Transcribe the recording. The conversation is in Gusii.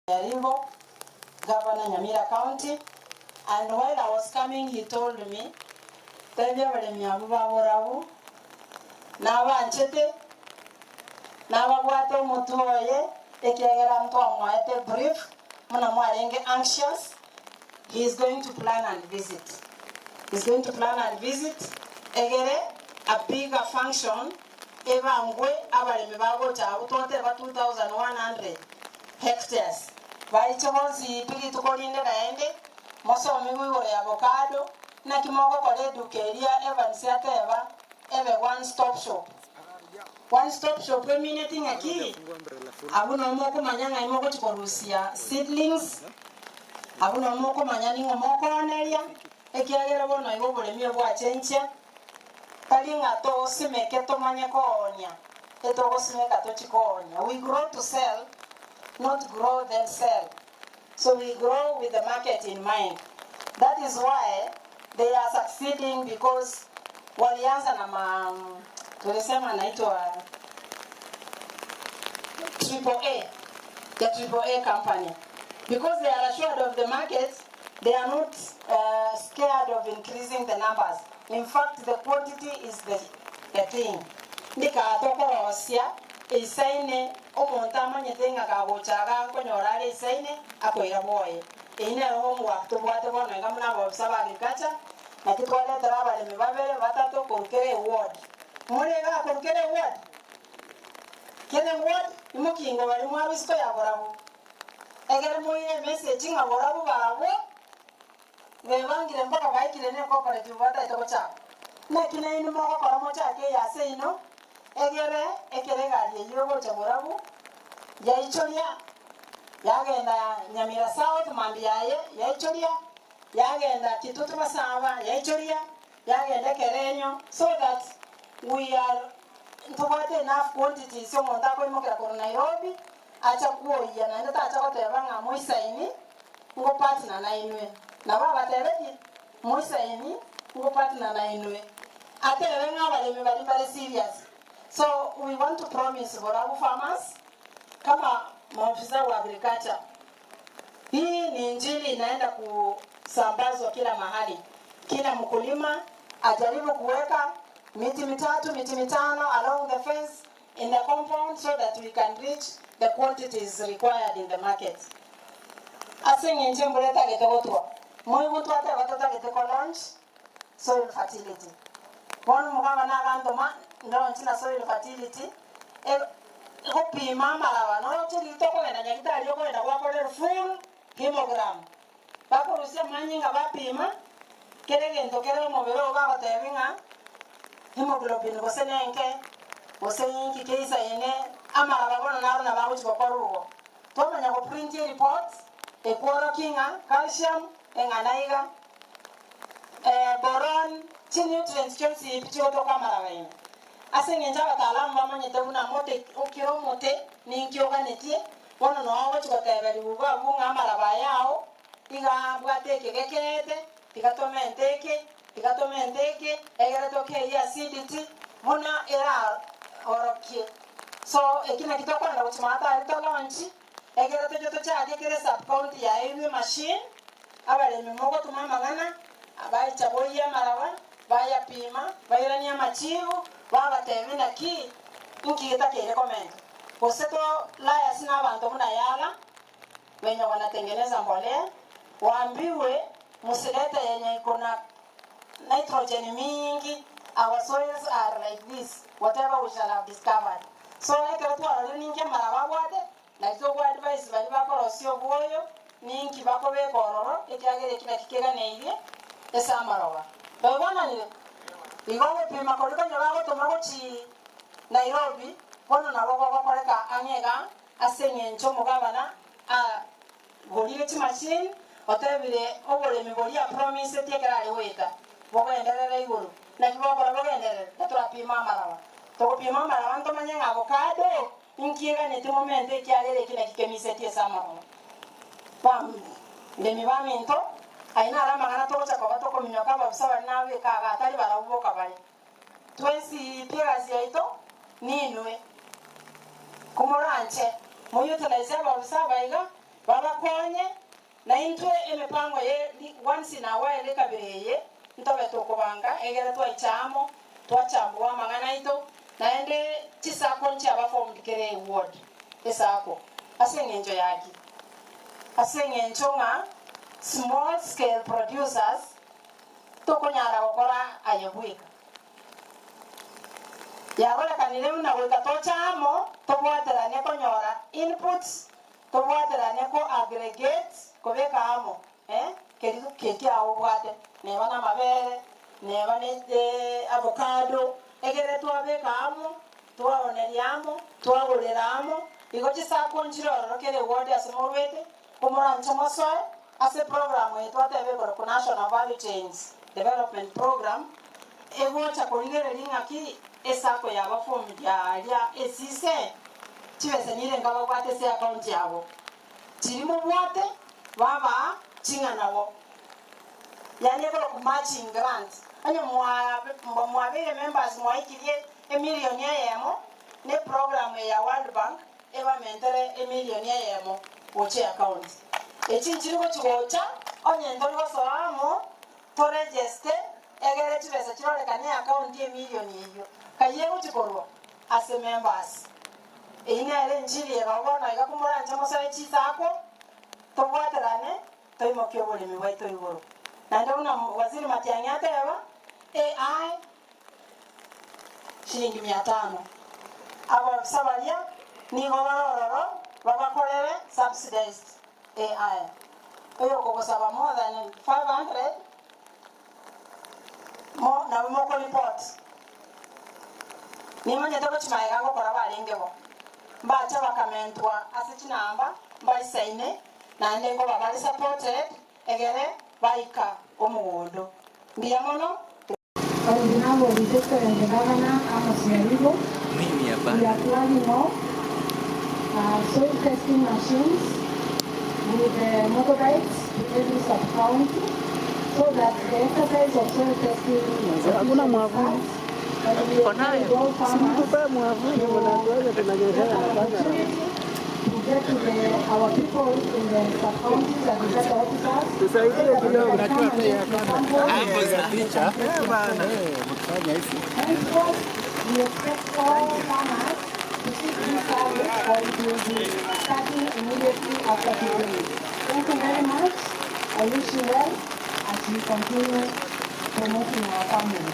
Nyaribo, Governor Nyamira County, and while I was coming he told me, tebia abaremi abwo ba borabu, nabanchete, nababwate omotwe oye, ekiagera ntwamoete brief, buna mwarenge anxious, he is going to plan and visit. He is going to plan and visit, egere a bigger function ebangwe abaremi bagocha abwo twateba 2100 hectares baiche bonsi pi rituko rinde naende mosomigwe igoro ya avocado naki mogokora eduka eria Evans ateba ebe one stop shop. One stop shop emineti ng'aki? Abwo noo mokomanya ng'ai mogochi korusia seedlings, abwo noo mokomanya ning'o mokooneria, ekiagera bono igo oboremi obwachenchia, tari ng'a tosimeke tomanye koonia, etogosimeka tochi koonia. We grow to sell, not grow then sell. So we grow with the market in mind. That is why they are succeeding because walianza na ma tulisema naitwa Triple A, the Triple A company. Because they are assured of the market, they are not scared of increasing the numbers. In fact, the quantity is the, the thing. Ndika tokorosia eisaine omonto amanyete ng'a kagocha iga nkonyora are eisaine akoira bwoye. Eyio nero homework tobwate bono iga buna abaofisa ba agriculture, naki twaretera abaremi babere batato korwa kera eward. More igaa korwa kera eward? Kera eward imokingo baria mwarwa isiko ya borabu. Ekero moire emessage ng'a borabu barabwo bebangire mpaka baikire ne cooperative bataete gochaka. Naki nainwe mogokora mochake eye ase ino, egere ekero egari eyio egocha borabu, yaichoria, yagenda Nyamira South mambia yaye, yaichoria, yagenda Kitutu Masaba, yaichoria, yagenda Ekerenyo, so that we are ntobwate enough quantities omonto akoimokera korwa Nairobi, acha kwoyia naende tacha goteba ng'a moisaini ngopartner nainwe. Nabo abatebetie, moisaini ngopartner nainwe. Atebe ng'a abaremi baria mbare serious. So we want to promise Borabu farmers kama maofisa wa agriculture, hii ni injili inaenda kusambazwa kila mahali. Kila mkulima ajaribu kuweka miti mitatu, miti mitano along the fence in the compound so that we can reach the quantities required in the market. Ase eng'encho embura etagete gotwa, moigwe twateba totagete ko launch soil fertility. Bono omogabana agantoma ndonchi na soil fertility egopima amaraba noroche riria tokogenda nyagitari okogenda gwakorerwa full hemogram. Bakorusia amanyinga bapima kera egento kere omobere oo bagotebi ng'a hemoglobin gose nenke gose inki keisaine amaraba bono naro nabo agochi gokora igo. Twamanya go print ereport ekworokia ng'a calcium eng'ana iga, boron, chinutrients chionsi pi chigotoka amaraba ime. Ase eng'encho abataalamu bamanyete buna mote okire omote ninki oganetie, bono noo ogochi goteberigwa igo abwo ng'a amaraba aya ao iga abwate eke gekeete, tiga tomente eke, tiga tomente eke, egere tokeyie acidity buna eraorokie. So eki naki tokorenda gochia maate aria to launch, egere toche tochake kera esub county yaeirwe emachine, abaremi mogotoma amang'ana, baicha boyia amaraba, bayapima, bairanie amachibu, babatebia naki inki getakeire komenta. Gose to lias na abanto buna yala, wenye wanatengeneza mbolea, waambiwe msilete yenye iko na nitrogen mingi, our soils are like this, whatever we shall have discovered. So ekero twarorire ninki amaraba abwate, naki togo advise baria bakorosia obwoyo, ninki bakobeka ororo, ekiagera eki naki keganeirie ase amaroba. Twaigwananire? Igo ogopima koria konya bagotoma gochii Nairobi, bono nabo gogokoreka ang'e igaa, ase eng'encho omogabana agorire chimachine, otebire oboremi boria apromiseti ekero are goeta, bogoenderera igoro. Naki bogokora bogenderere? Gatorapime amaraba. Togopima amaraba ntomanye ng'a avocado inki eganeti momente ekiagera eki naki kemisetie ase amaroba. Baremi baminto, ayio naro amang'ana togocha koba tokominyoka ababisa baria nabeka igaa tari barabwo boka bare. Twensi pi egasi yaito ninwe, komoranche moutilize ababisa aba iga. Motokonye naintwe emepango ye once in a while ekabira eye ntobe tokobanga egere twaicha amo twachambua amang'ana aito naende chiSACCO nchiaba formed kere eward eSACCO ase eng'encho yaki? Ase eng'encho ng'a small scale producers tokonyara gokora aye bweka. Yagorekanire buna goika toche amo tobwaterane konyora inputs, tobwaterane ko aggregate kobeka amo eh keri kiao obwate neba namabere, neba ne avocado, egere twabeka amo, twaoneria amo, twagorera amo, igo chiSACCO nchire ororo kera eward ase morwete, komoranche mosoe ase program eye twateba igoro ku National Value Chains Development Program, egocha korigereria ng'aki eSACCO yaba formed aria esise, chibesa nirenga babwate ase account yabo, chiri mobwate babaa ching'ana bo. Yaani ekorokwa matching grant, onye mwabeire members mwaikirie emilion eyemo, ne program eye ya World Bank ebamentere emilion eyemo gochia account. Echi nchiri gochi gocha, onye ntori gosoa amo, toregeste, egere chibesa chirorekane account emilion eyio, kai egochi korwa ase members. Eyio nere enchiri ero bono iga komoranche mosoe chiSACCO, tobwaterane, toimokie oboremi bwaito igoro. Naende buna Waziri Matiang'i ateba, AI shilingi mia tano. Abafisa baria nigo bare ororo babakorere subsidized AI. Oyokogosaba more than 500 mo nabo mokoreport. Nimanyete gochia magega ngokora barenge bo. Mbache bakamentwa ase chinamba mbaisaine naende nkoba bare supported egere baika omogondo. Mbuya mono. On behalf of His Excellency Governor Amos Nyaribo, Mimi we hapana. are flagging off soil testing machines with motorbikes to every sub-county so that the exercise of soil testing Hakuna mwavuli. starts and we encourage all farmers Mtupe mwavuli, mnatuacha tunanyeshewa an na kamera. opportunity to get to our people in the sub-counties and the sector officers Tusaidie kidogo. so that they can come and take the samples Picha. Eh, mkifanya hivi. Henceforth, we expect all farmers to seek this service or it will be starting immediately after today. Thank you very much. I wish you well as we continue promoting our family.